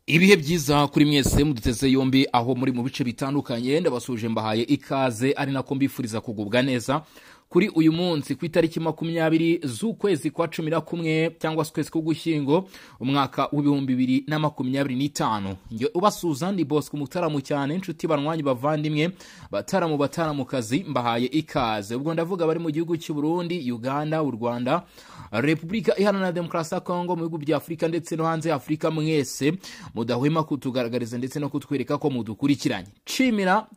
Ibihe byiza kuri mwese muduteze yombi aho muri mu bice bitandukanye. Ndabasuje, mbahaye ikaze, ari nako mbifuriza kugubwa neza kuri uyu munsi ku itariki 20 z'ukwezi kwa 11 cyangwa se ukwezi k'Ugushyingo, umwaka w'2025. Njye ubasuza ni Bosco Mutaramu cyane. Inshuti, banywanyi, bavandimwe, bataramu, bataramukazi, mbahaye ikaze. Ubwo ndavuga bari mu gihugu cy'u Burundi, Uganda, u Rwanda, Repubulika Iharanira Demokarasi ya Kongo, mu bihugu bya Afurika ndetse no hanze ya Afurika, mwese mudahwema kutugaragariza ndetse no kutwereka ko mudukurikiranye. Nshimira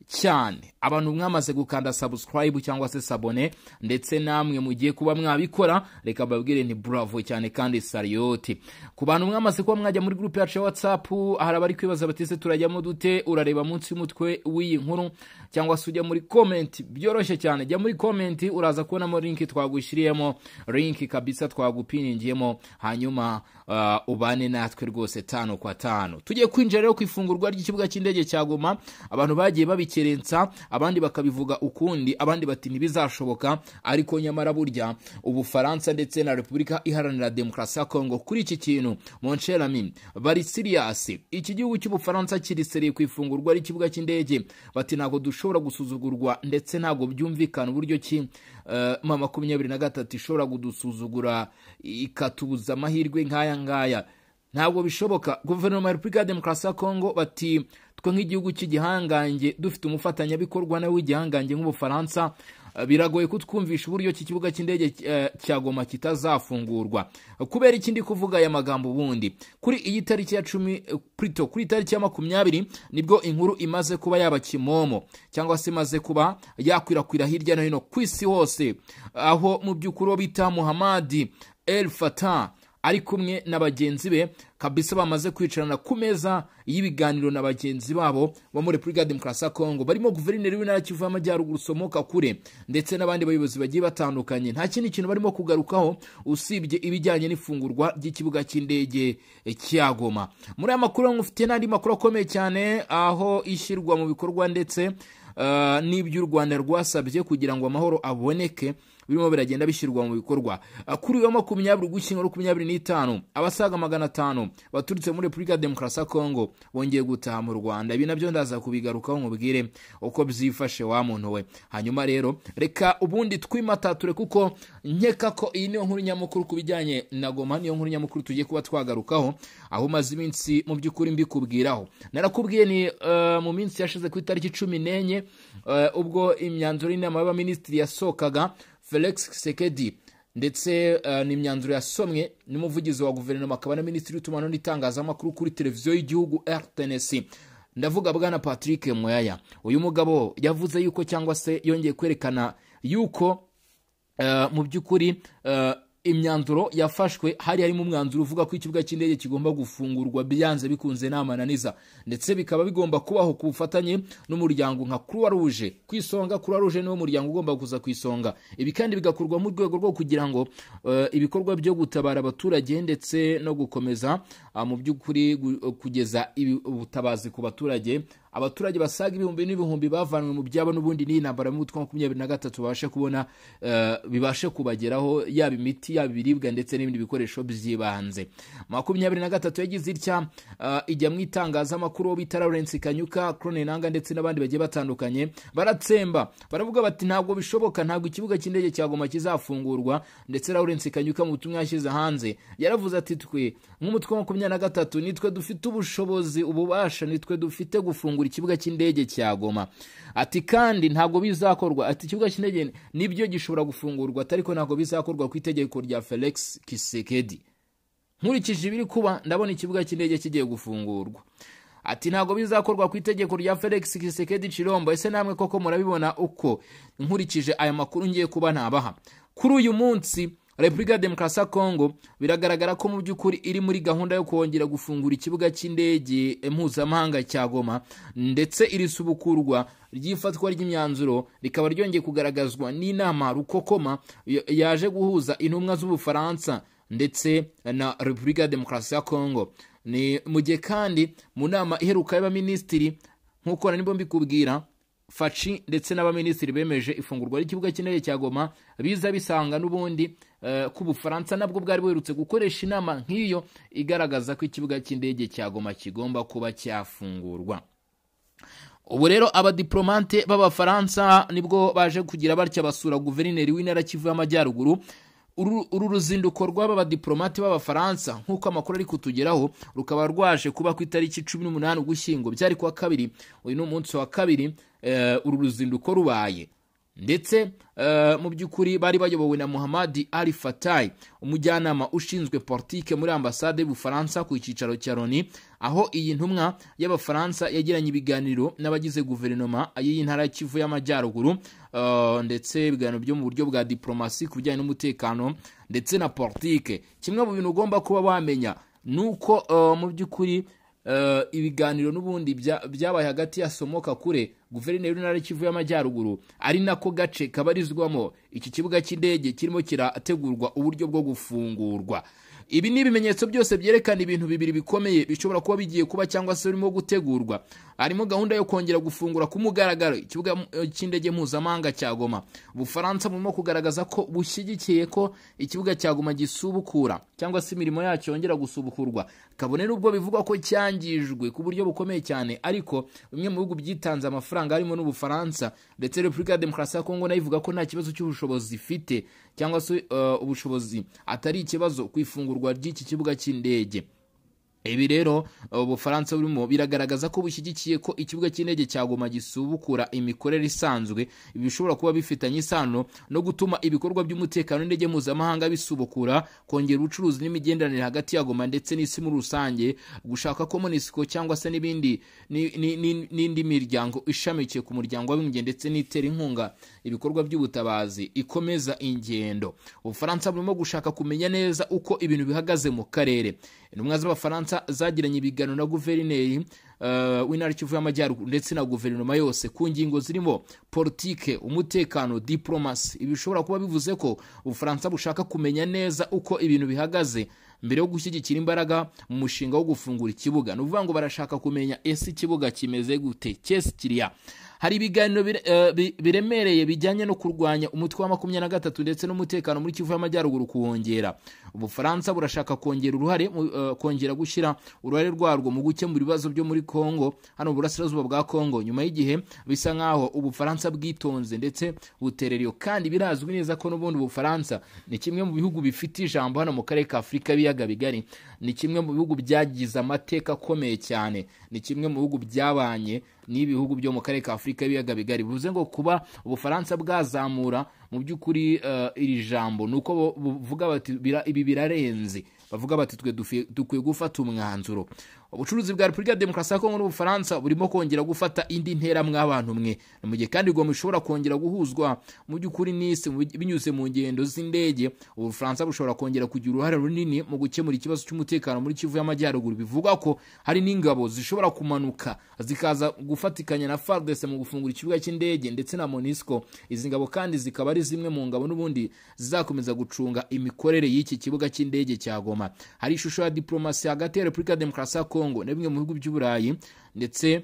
cyane abantu mwamaze gukanda subscribe cyangwa se s'abonner, ndetse namwe mugiye kuba mwabikora, reka mbabwire ni bravo cyane kandi salute ku bantu mwamaze kuba mwajya muri groupe yacu ya WhatsApp. Hari abari kwibaza bati: "Se turajyamo dute?" Urareba munsi y'umutwe w'iyi nkuru cyangwa se ujya muri comment. Byoroshye cyane, jya muri comment, uraza kubonamo link twagushyiriyemo, link kabisa twagupiningiyemo, hanyuma ubane natwe rwose tano kwa tano. Tugiye kwinjira rero ku ifungurwa ry'ikibuga cy'indege cya Goma. Abantu bagiye babikerensa, abandi bakabivuga ukundi, abandi bati ntibizashoboka, ariko nyamara burya Ubufaransa ndetse na Repubulika Iharanira Demokarasi ya Kongo kuri iki kintu, mon cher ami, bari serious. Iki gihugu cy'Ubufaransa kiri sérieux ku ifungurwa ry'ikibuga cy'indege. Bati ntabwo dushobora gusuzugurwa, ndetse ntabwo byumvikana uburyo ki M23 ishobora kudusuzugura ikatubuza amahirwe nk'aya ngaya, ntabwo bishoboka. Guverinoma ya Repubulika ya Demokarasi ya Kongo bati twe nk'igihugu cy'igihangange dufite umufatanyabikorwa nawe w'igihangange nk'Ubufaransa, biragoye kutwumvisha uburyo iki kibuga cy'indege cya Goma kitazafungurwa. Kubera ikindi kuvuga aya magambo, ubundi kuri iyi tariki ya 10, plutôt kuri tariki ya 20, nibwo inkuru imaze kuba yaba kimomo cyangwa se imaze kuba yakwirakwira hirya no hino ku isi hose, aho mu by'ukuri uwo bita Muhamadi El Fatah ari kumwe na bagenzi be kabisa bamaze kwicarana ku meza y'ibiganiro na bagenzi babo bo muri Repubulika ya Demokarasi ya Kongo, barimo guverineri w'intara Kivu y'Amajyaruguru Somoka Kure ndetse n'abandi bayobozi bagiye batandukanye. Nta kindi kintu barimo kugarukaho usibye ibijyanye n'ifungurwa ry'ikibuga cy'indege cya Goma. Muri aya makuru mufite n'andi makuru akomeye cyane, aho ishyirwa mu bikorwa ndetse n'ibyo u Rwanda rwasabye kugira ngo amahoro aboneke birimo biragenda bishyirwa mu bikorwa. Kuri uyu wa 20 Ugushyingo 25, abasaga 500 baturutse muri Repubulika ya Demokarasi ya Kongo bongeye gutaha mu Rwanda. Ibi nabyo ndaza kubigarukaho nkubwire uko byifashe, wa muntu we. Hanyuma rero reka ubundi twimatature, kuko nkeka ko iyi niyo nkuru nyamukuru ku bijyanye na Goma, niyo nkuru nyamukuru tugiye kuba twagarukaho, aho maze iminsi mu by'ukuri mbikubwiraho. Narakubwiye ni mu minsi yashize ku itariki 14, ubwo imyanzuro y'inama y'abaminisitiri yasohokaga, Felix Tshisekedi ndetse ni imyanzuro yasomwe n'umuvugizi wa guverinoma akaba na minisitiri w'itumanaho n'itangazamakuru kuri televiziyo y'igihugu RTNC, ndavuga bwana Patrick Muyaya. Uyu mugabo yavuze yuko cyangwa se yongeye kwerekana yuko mu by'ukuri imyanzuro yafashwe hari harimo umwanzuro uvuga ko ikibuga cy'indege kigomba gufungurwa byanze bikunze n'amananiza, ndetse bikaba bigomba kubaho ku bufatanye n'umuryango nka Croix Rouge ku isonga. Croix Rouge niwo muryango ugomba kuza ku isonga. Ibi kandi bigakorwa mu rwego rwo kugira ngo ibikorwa byo gutabara abaturage ndetse no gukomeza mu by'ukuri kugeza ubutabazi ku baturage, abaturage basaga ibihumbi n'ibihumbi bavanwe mu byabo n'ubundi n'iyi ntambara y'umutwe wa 23, babashe kubona bibashe kubageraho, yaba imiti, yaba ibiribwa ndetse n'ibindi bikoresho by'ibanze. 23 yagize itya ijya mu itangazamakuru, uwo bita Lawrence Kanyuka, Corneille Nanga ndetse n'abandi bagiye batandukanye baratsemba, baravuga bati ntabwo bishoboka, ntabwo ikibuga cy'indege cya Goma kizafungurwa. Ndetse Lawrence Kanyuka mu butumwa yashyize hanze yaravuze ati twe nk'umutwe wa 23 nitwe dufite ubushobozi, ububasha, nitwe dufite gufungura ikibuga cy'indege cya Goma. Ati kandi ntabwo bizakorwa. Ati ikibuga cy'indege nibyo gishobora gufungurwa, ariko ntabwo bizakorwa ku itegeko rya Felix Tshisekedi. Nkurikije ibiri kuba, ndabona ikibuga cy'indege kigiye gufungurwa. Ati ntabwo bizakorwa ku itegeko rya Felix Tshisekedi Chilombo. Ese namwe koko murabibona uko nkurikije aya makuru ngiye kuba nabaha kuri uyu munsi? Repubulika ya Demokarasi ya Kongo biragaragara ko mu by'ukuri iri muri gahunda yo kongera gufungura ikibuga cy'indege mpuzamahanga cya Goma, ndetse iri subukurwa ry'ifatwa ry'imyanzuro rikaba ryongeye kugaragazwa n'inama rukokoma yaje guhuza intumwa z'Ubufaransa ndetse na Repubulika ya Demokarasi ya Kongo. Ni mu gihe kandi mu nama iheruka y'abaminisitiri, nk'uko nari mbikubwira, Fatshi ndetse n'abaminisitiri bemeje ifungurwa ry'ikibuga cy'indege cya Goma, biza bisanga n'ubundi ko Ubufaransa nabwo bwari buherutse gukoresha inama nk'iyo igaragaza ko ikibuga cy'indege cya Goma kigomba kuba cyafungurwa. Ubu rero abadiplomate b'Abafaransa nibwo baje kugira batya basura guverineri w'intara Kivu y'Amajyaruguru. Uru ruzinduko rw'aba badiplomate b'Abafaransa, nk'uko amakuru ari kutugeraho, rukaba rwaje kuba ku itariki 18 Ugushyingo, byari kuwa kabiri. Uyu ni umunsi wa kabiri uru ruzinduko rubaye, ndetse mu by'ukuri bari bayobowe na Muhammad Ali Fatai, umujyanama ushinzwe politike muri ambasade y'Ubufaransa ku cyicaro cya Loni, aho iyi ntumwa y'Abafaransa yagiranye ibiganiro n'abagize guverinoma y'iyi ntara ya Kivu y'Amajyaruguru, ndetse ibiganiro byo mu buryo bwa diplomasi ku bijyanye n'umutekano ndetse na politike. Kimwe mu bintu ugomba kuba wamenya nuko mu by'ukuri ibiganiro n'ubundi byabaye hagati ya Somoka Kure, guverineri w'intara Kivu y'Amajyaruguru, ari nako gace kabarizwamo iki kibuga cy'indege kirimo kirategurwa uburyo bwo gufungurwa. Ibi ni ibimenyetso byose byerekana ibintu bibiri bikomeye bishobora kuba bigiye kuba cyangwa se birimo gutegurwa. Harimo gahunda yo kongera gufungura ku mugaragaro ikibuga cy'indege mpuzamahanga cya Goma. Ubufaransa burimo kugaragaza ko bushyigikiye ko ikibuga cya Goma gisubukura cyangwa se imirimo yacyo yongera gusubukurwa, kabone n'ubwo bivugwa ko cyangijwe ku buryo bukomeye cyane, ariko bimwe mu bihugu byitanze amafaranga harimo n'Ubufaransa, ndetse Repubulika ya Demokarasi ya Kongo nayo ivuga ko nta kibazo cy'ubushobozi ifite cyangwa se ubushobozi atari ikibazo ku ifungurwa ry'iki kibuga cy'indege. Ibi rero Ubufaransa burimo biragaragaza ko bushyigikiye ko ikibuga cy'indege cya Goma gisubukura imikorere isanzwe. Ibi bishobora kuba bifitanye isano no gutuma ibikorwa by'umutekano n'indege mpuzamahanga bisubukura, kongera ubucuruzi n'imigenderanire hagati ya Goma ndetse n'isi muri rusange, gushaka ko MONUSCO cyangwa se n'ibindi n'indi miryango ishamikiye ku muryango w'abibumbye ndetse n'itera inkunga ibikorwa by'ubutabazi ikomeza ingendo. Ubufaransa burimo gushaka kumenya neza uko ibintu bihagaze mu karere. Intumwa z'Abafaransa zagiranye ibiganiro na guverineri w'intara Kivu y'Amajyaruguru ndetse na guverinoma yose ku ngingo zirimo politike, umutekano, diplomasi. Ibi bishobora kuba bivuze ko Ubufaransa bushaka kumenya neza uko ibintu bihagaze mbere yo gushyigikira imbaraga mu mushinga wo gufungura ikibuga. Ni ukuvuga ngo barashaka kumenya ese ikibuga kimeze gute, cyese kiriya. Hari ibiganiro biremereye bijyanye no kurwanya umutwe wa 23 ndetse n'umutekano muri Kivu y'Amajyaruguru kuwongera. Ubufaransa burashaka kongera uruhare, kongera gushyira uruhare rwarwo mu gukemura ibibazo byo muri Kongo, hano mu burasirazuba bwa Kongo, nyuma y'igihe bisa nkaho Ubufaransa bwitonze ndetse butereriyo. Kandi birazwi neza ko n'ubundi Ubufaransa ni kimwe mu bihugu bifite ijambo hano mu karere ka Afurika y'ibiyaga bigari, ni kimwe mu bihugu byagize amateka akomeye cyane, ni kimwe mu bihugu byabanye n'ibihugu byo mu karere ka Afurika y'ibiyaga bigari. Bivuze ngo kuba Ubufaransa bwazamura mu by'ukuri iri jambo nuko buvuga bati ibi birarenze, bavuga bati twe dukwiye gufata umwanzuro. Ubucuruzi bwa Repubulika ya Demokarasi ya Kongo n'Ubufaransa burimo kongera gufata indi ntera mw'abantu mwe, mu gihe kandi Goma ishobora kongera guhuzwa mu by'ukuri n'isi binyuze mu ngendo z'indege. Ubufaransa bushobora kongera kugira uruhare runini mu gukemura ikibazo cy'umutekano muri Kivu y'Amajyaruguru. Bivugwa ko hari n'ingabo zishobora kumanuka zikaza gufatikanya na FARDC mu gufungura ikibuga cy'indege ndetse na MONUSCO. Izi ngabo kandi zikaba ari zimwe mu ngabo n'ubundi zizakomeza gucunga imikorere y'iki kibuga cy'indege cya Goma. Hari ishusho ya diplomasi hagati ya Repubulika ya Demokarasi ya Kongo na bimwe mu bihugu by'Uburayi, ndetse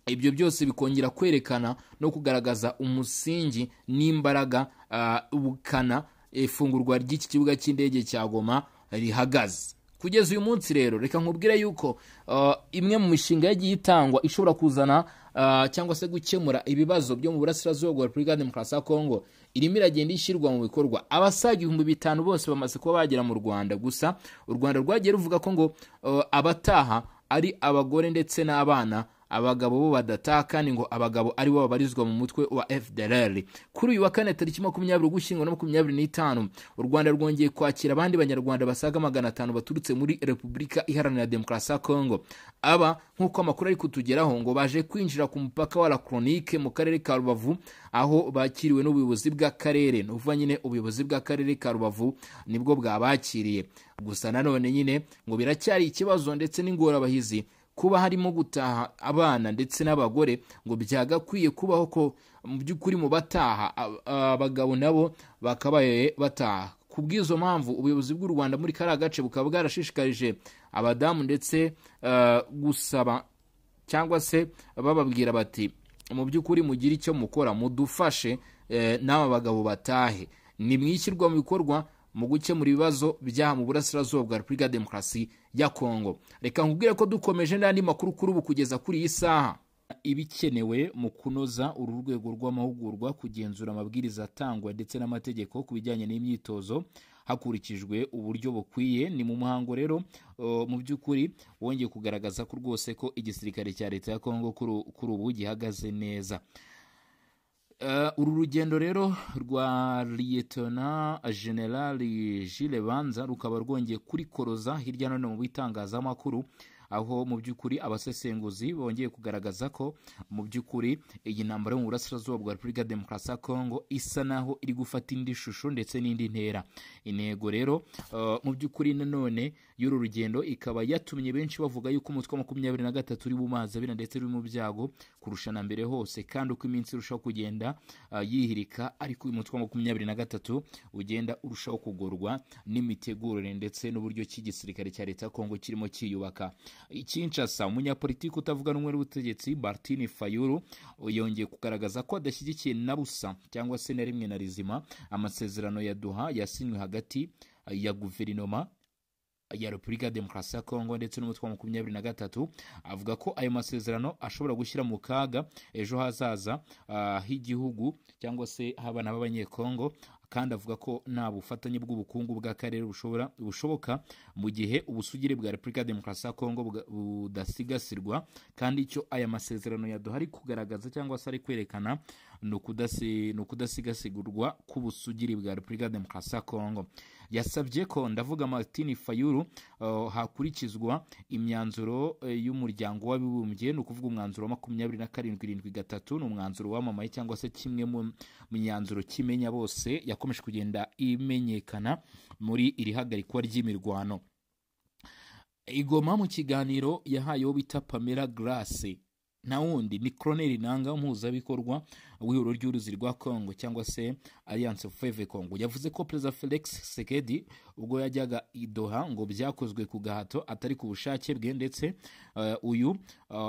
ibyo byose bikongera kwerekana no kugaragaza umusingi n'imbaraga ubukana ifungurwa ry'iki kibuga cy'indege cya Goma rihagaze. Kugeza uyu munsi rero reka nkubwire yuko imwe mu mishinga yagiye itangwa ishobora kuzana cyangwa se gukemura ibibazo byo mu burasirazuba bwa Repubulika ya Demokarasi ya Kongo irimo iragenda ishyirwa mu bikorwa. Abasaga 5000 bose bamaze kuba bagera mu Rwanda. Gusa u Rwanda rwagiye ruvuga ko ngo abataha ari abagore ndetse n'abana, abagabo bo badataha, kandi ngo abagabo ari bo babarizwa mu mutwe wa FDLR. Kuri uyu wa kane tariki 20 Ugushyingo na 25, u Rwanda rwongeye kwakira abandi banyarwanda basaga 500 baturutse muri Repubulika Iharanira Demokarasi ya Kongo. Aba nk'uko amakuru ari kutugeraho ngo baje kwinjira ku mupaka wa La Chronique mu karere ka Rubavu, aho bakiriwe n'ubuyobozi bw'akarere. Ni ukuvuga nyine ubuyobozi bw'akarere ka Rubavu nibwo bwabakiriye. Gusa nanone nyine ngo biracyari ikibazo ndetse n'ingorabahizi kuba harimo gutaha abana ndetse n'abagore, ngo byagakwiye kubaho ko mu by'ukuri mu bataha abagabo nabo bakabaye bataha. Ku bw'izo mpamvu ubuyobozi bw'u Rwanda muri kariya gace bukaba bwarashishikarije abadamu ndetse gusaba cyangwa se bababwira bati mu by'ukuri mugire icyo mukora mudufashe n'aba bagabo batahe. Ni mwishyirwa mu bikorwa mu gukemura ibibazo byaha mu burasirazuba bwa Repubulika ya Demokarasi ya Kongo. Reka nkubwire ko dukomeje n'andi makuru kuri ubu kugeza kuri iyi saha. Ibikenewe mu kunoza uru rwego rw'amahugurwa, kugenzura amabwiriza atangwa ndetse n'amategeko ku bijyanye n'imyitozo hakurikijwe uburyo bukwiye. Ni mu muhango rero mu by'ukuri wongeye kugaragaza ko rwose ko igisirikare cya leta ya Kongo kuri ubu gihagaze neza. Uru rugendo rero rwa Lieutenant General Jules Banza rukaba rwongeye kurikoroza hirya no hino mu bitangazamakuru, aho mu by'ukuri abasesenguzi bongeye kugaragaza ko mu by'ukuri iyi ntambara yo mu burasirazuba bwa Repubulika ya Demokarasi ya Kongo isa naho iri gufata indi shusho ndetse n'indi ntera. Intego rero mu by'ukuri nanone y'uru rugendo ikaba yatumye benshi bavuga yuko umutwe wa 23 uri mu mazi abira ndetse uri mu byago kurusha na mbere hose, kandi uko iminsi irushaho kugenda yihirika ariko uyu mutwe wa 23 ugenda urushaho kugorwa n'imitegurire ndetse n'uburyo cy'igisirikare cya leta ya Kongo kirimo cyiyubaka. Kinshasa, umunyapolitiki utavuga rumwe n'ubutegetsi Martin Fayulu yongeye kugaragaza ko adashyigikiye na busa cyangwa se na rimwe na rizima amasezerano ya Doha yasinywe hagati ya guverinoma ya Repubulika ya Demokarasi ya Kongo ndetse n'umutwe wa 23. Avuga ko ayo masezerano ashobora gushyira mu kaga ejo hazaza h'igihugu cyangwa se h'abana b'Abanyekongo, kandi avuga ko nta bufatanye bw'ubukungu bw'akarere bushoboka mu gihe ubusugire bwa Repubulika ya Demokarasi ya Kongo budasigasirwa. Kandi icyo aya masezerano ya Doha ari kugaragaza cyangwa se ari kwerekana ni ukudasigasirwa k'ubusugire bwa Repubulika ya Demokarasi ya Kongo. Yasabye ko, ndavuga Martin Fayulu, hakurikizwa imyanzuro y'umuryango w'abibumbye, ni ukuvuga umwanzuro wa 2773, ni umwanzuro wamamaye cyangwa se kimwe mu myanzuro kimenya bose yakomeje kugenda imenyekana muri iri hagarikwa ry'imirwano. Igoma mu kiganiro yahaye uwo bita Pamela Grace, na wundi ni Colonel Nanga, umuhuzabikorwa w'ihuriro ry'uruzi rwa Kongo cyangwa se Alliance Fleuve Congo, yavuze ko Perezida Felix Tshisekedi ubwo yajyaga i Doha ngo byakozwe ku gahato atari ku bushake bwe, ndetse uyu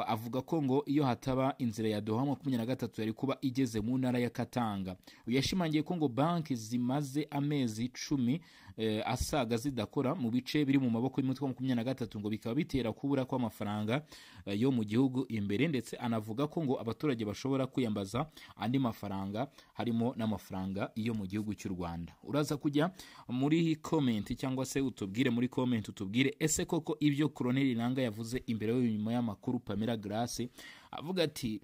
avuga ko ngo iyo hataba inzira ya Doha 23 yari kuba igeze mu ntara ya Katanga. Uyu yashimangiye ko ngo banki zimaze amezi 10 asaga zidakora mu bice biri mu maboko y'umutwe wa 23, ngo bikaba bitera kubura kw'amafaranga yo mu gihugu imbere, ndetse anavuga ko ngo abaturage bashobora kwiyambaza andi mafaranga harimo n'amafaranga yo mu gihugu cy'u Rwanda. Uraza kujya muri comment cyangwa se utubwire muri comment, utubwire ese koko ibyo Colonel Nanga yavuze imbere nyuma y'amakuru Pamela Grace avuga ati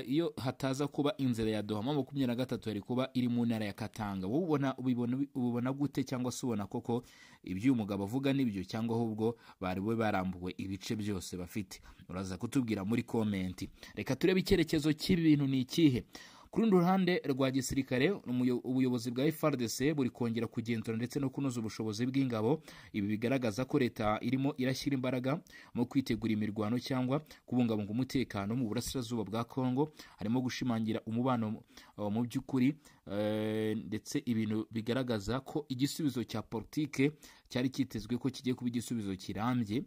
iyo hataza kuba inzira ya Doha 23 yari kuba iri mu ntara ya Katanga, wowe ubona gute cyangwa se ubona koko ibyo umugabo avuga nibyo cyangwa ahubwo bari we barambuwe ibice byose bafite? Uraza kutubwira muri comment. Reka turebe icyerekezo cy'ibintu ni ikihe. Ku rundi ruhande rwa gisirikare, ubuyobozi bwa FARDC buri kongera kugenzura ndetse no kunoza ubushobozi bw'ingabo. Ibi bigaragaza ko leta irimo irashyira imbaraga mu kwitegura imirwano cyangwa kubungabunga umutekano mu burasirazuba bwa Kongo, harimo gushimangira umubano mu by'ukuri, ndetse ibintu bigaragaza ko igisubizo cya politike cyari cyitezwe ko kigiye kuba igisubizo kirambye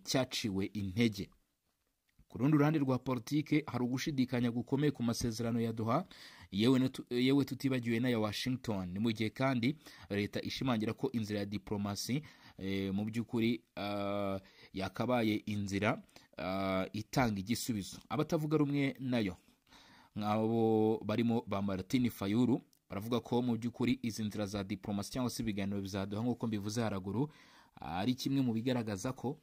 cyaciwe intege. Ku rundi ruhande rwa politike, hari ugushidikanya gukomeye ku masezerano ya Doha, yewe tutibagiwe n'aya Washington. Ni mu gihe kandi leta ishimangira ko inzira ya diplomasi mu by'ukuri yakabaye inzira itanga igisubizo. Abatavuga rumwe nayo nk'abo barimo ba Martin Fayulu baravuga ko mu by'ukuri izi nzira za diplomasi cyangwa se ibiganiro bya Doha nk'uko mbivuze haraguru ari kimwe mu bigaragaza ko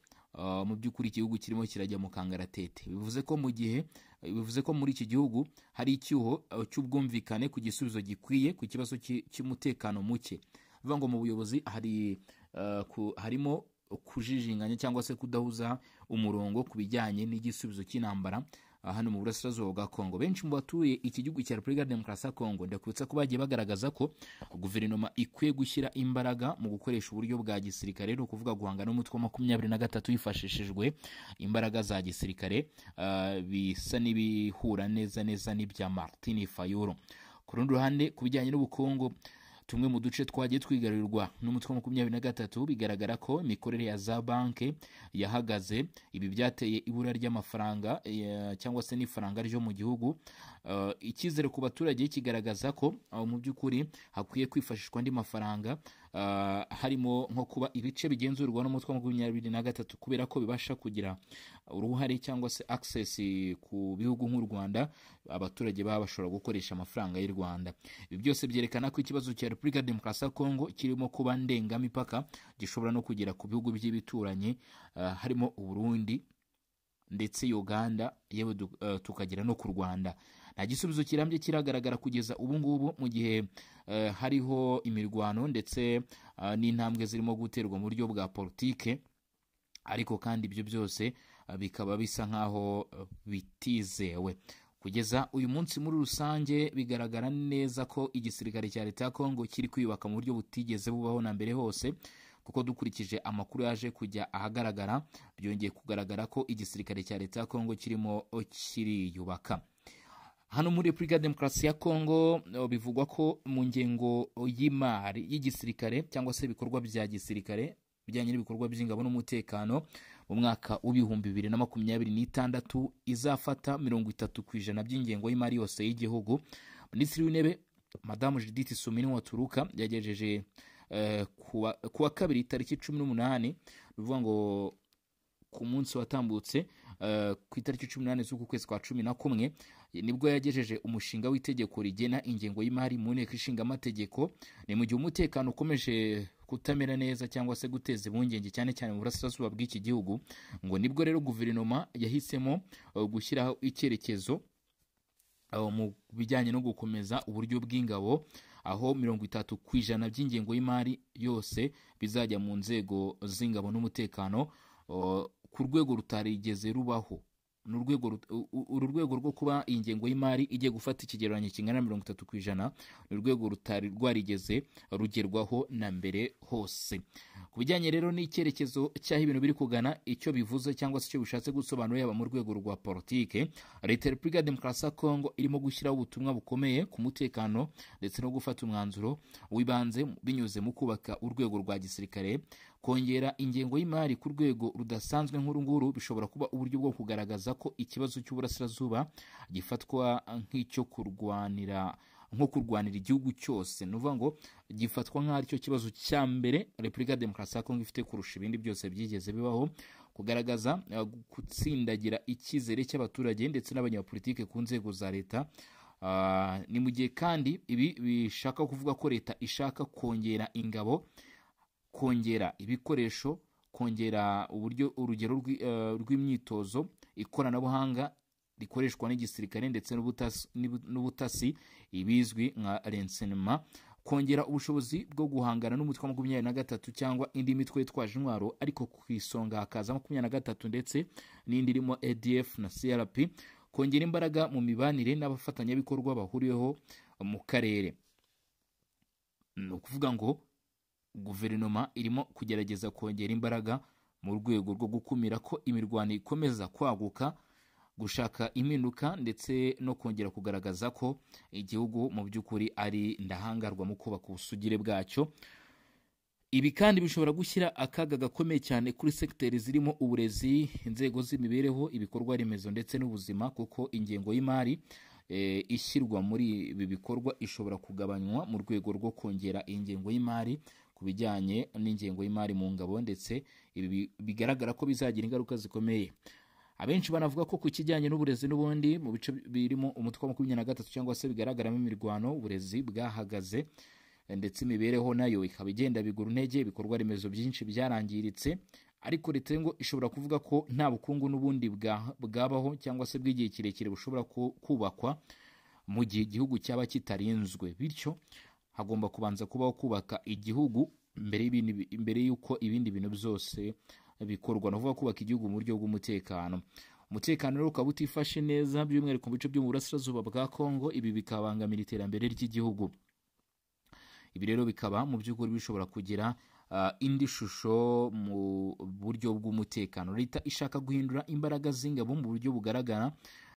mu by'ukuri igihugu kirimo kirajya mu kangaratete. Bivuze ko mu gihe bivuze ko muri iki gihugu hari icyuho cy'ubwumvikane ku gisubizo gikwiye ku kibazo cy'umutekano muke. Bivuga ngo mu buyobozi hari harimo kujijinganya cyangwa se kudahuza umurongo ku bijyanye n'igisubizo cy'intambara hano mu burasirazuba bwa Kongo. Benshi mu batuye iki gihugu cya Repubulika ya Demokarasi ya Kongo ndakubitsa ko bagiye bagaragaza ko guverinoma ikwiye gushyira imbaraga mu gukoresha uburyo bwa gisirikare, ni ukuvuga guhangana n'umutwe wa 23 hifashishijwe imbaraga za gisirikare, bisa n'ibihura neza neza n'ibya Martin Fayulu. Ku rundi ruhande, ku bijyanye n'ubukungu, Tumwe mu duce twagiye twigarurirwa n'umutwe wa 23, bigaragara ko imikorere ya za banki yahagaze. Ibi byateye ibura ry'amafaranga cyangwa se n'ifaranga ryo mu gihugu. Icyizere ku baturage kigaragaza ko mu by'ukuri hakwiye kwifashishwa andi mafaranga, harimo nko kuba ibice bigenzurwa n'umutwe wa 23, kubera ko bibasha kugira uruhare cyangwa se access ku bihugu nk'u Rwanda, abaturage baba bashobora gukoresha amafaranga y'u Rwanda. Ibi byose byerekana ko ikibazo cya Repubulika Demokarasi ya Kongo kirimo kuba ndengamipaka, gishobora no kugera ku bihugu by'ibituranyi, harimo Uburundi ndetse Uganda, yewe tukagera no ku Rwanda. Nta gisubizo kirambye kiragaragara kugeza ubu ngubu, mu gihe hariho imirwano ndetse n'intambwe zirimo guterwa mu buryo bwa politike, ariko kandi ibyo byose bikaba bisa nk'aho bitizewe kugeza uyu munsi. Muri rusange bigaragara neza ko igisirikare cya leta ya Kongo kiri kwiyubaka mu buryo butigeze bubaho na mbere hose, kuko dukurikije amakuru yaje kujya ahagaragara, byongeye kugaragara ko igisirikare cya leta ya Kongo kirimo kiriyubaka. Hano muri Repubulika ya Demokarasi ya Kongo bivugwa ko mu ngengo y'imari y'igisirikare cyangwa se ibikorwa bya gisirikare bijyanye n'ibikorwa by'ingabo n'umutekano mu mwaka wa 2026 izafata 30% by'ingengo y'imari yose y'igihugu. Minisitiri w'Intebe Madamu Judith Suminwa Waturuka yagejeje kuwa kabiri tariki 18, ni ukuvuga ngo ku munsi watambutse, ku itariki 18 z'uku kwezi kwa 11, nibwo yagejeje umushinga w'itegeko rigena ingengo y'imari mu Nteko Ishinga Amategeko. Ni mu gihe umutekano ukomeje kutamera neza cyangwa se guteza impungenge, cyane cyane mu burasirazuba bw'iki gihugu. Ngo nibwo rero guverinoma yahisemo gushyiraho icyerekezo mu bijyanye no gukomeza uburyo bw'ingabo, aho 30% by'ingengo y'imari yose bizajya mu nzego z'ingabo n'umutekano, ku rwego rutarigeze rubaho. Ni uru rwego rwo kuba ingengo y'imari igiye gufata ikigereranyo kingana na 30%, ni urwego rutari rwarigeze rugerwaho na mbere hose. Ku bijyanye rero n'icyerekezo cy'aho ibintu biri kugana, icyo bivuze cyangwa se icyo bishatse gusobanura, yaba mu rwego rwa politike, leta ya Repubulika ya Demokarasi ya Kongo irimo gushyiraho ubutumwa bukomeye ku mutekano ndetse no gufata umwanzuro w'ibanze binyuze mu kubaka urwego rwa gisirikare. Kongera ingengo y'imari ku rwego rudasanzwe nk'uru nguru bishobora kuba uburyo bwo kugaragaza ko ikibazo cy'uburasirazuba gifatwa nk'icyo kurwanira, nko kurwanira igihugu cyose. Ni ukuvuga ngo gifatwa nk'aho aricyo kibazo cya mbere Repubulika ya Demokarasi ya Kongo ifite kurusha ibindi byose byigeze bibaho. Kugaragaza gutsindagira icyizere cy'abaturage ndetse n'abanyapolitike ku nzego za leta. Ni mu gihe kandi ibi bishaka kuvuga ko leta ishaka kongera ingabo, kongera ibikoresho, kongera uburyo, urugero rw'imyitozo, ikoranabuhanga rikoreshwa n'igisirikare ndetse n'ubutasi, ibizwi nka renseignement, kongera ubushobozi bwo guhangana n'umutwe wa 23 cyangwa indi mitwe yitwaje intwaro, ariko ku isonga hakaza 23 ndetse n'indi irimo ADF na CRP, kongera imbaraga mu mibanire n'abafatanyabikorwa bahuriyeho mu karere. Ni ukuvuga ngo guverinoma irimo kugerageza kongera imbaraga mu rwego rwo gukumira ko imirwano ikomeza kwaguka, gushaka impinduka ndetse no kongera kugaragaza ko igihugu mu by'ukuri ari ndahangarwa mu kubaka ubusugire bwacyo. Ibi kandi bishobora gushyira akaga gakomeye cyane kuri segiteri zirimo uburezi, inzego z'imibereho, ibikorwa remezo ndetse n'ubuzima, kuko ingengo y'imari ishyirwa muri ibi bikorwa ishobora kugabanywa mu rwego rwo kongera ingengo y'imari ku bijyanye n'ingengo y'imari mu ngabo, ndetse ibi bigaragara ko bizagira ingaruka zikomeye. Abenshi banavuga ko ku kijyanye n'uburezi, n'ubundi mu bice birimo umutwe wa 23 cyangwa se bigaragaramo imirwano, uburezi bwahagaze ndetse imibereho nayo ikaba igenda bigura intege, ibikorwa remezo byinshi byarangiritse. Ariko leta ngo ishobora kuvuga ko nta bukungu n'ubundi bwabaho cyangwa se bw'igihe kirekire bushobora kubakwa mu gihe igihugu cyaba kitarinzwe, bityo hagomba kubanza kubaho kubaka igihugu mbere y'uko ibindi bintu byose bikorwa, ni ukuvuga kubaka igihugu mu buryo bw'umutekano. Umutekano rero ukaba utifashe neza, by'umwihariko mu bice byo mu burasirazuba bwa Kongo, ibi bikabangamira iterambere ry'igihugu. Ibi rero bikaba mu by'ukuri bishobora kugira indi shusho mu buryo bw'umutekano. Leta ishaka guhindura imbaraga z'ingabo mu buryo bugaragara.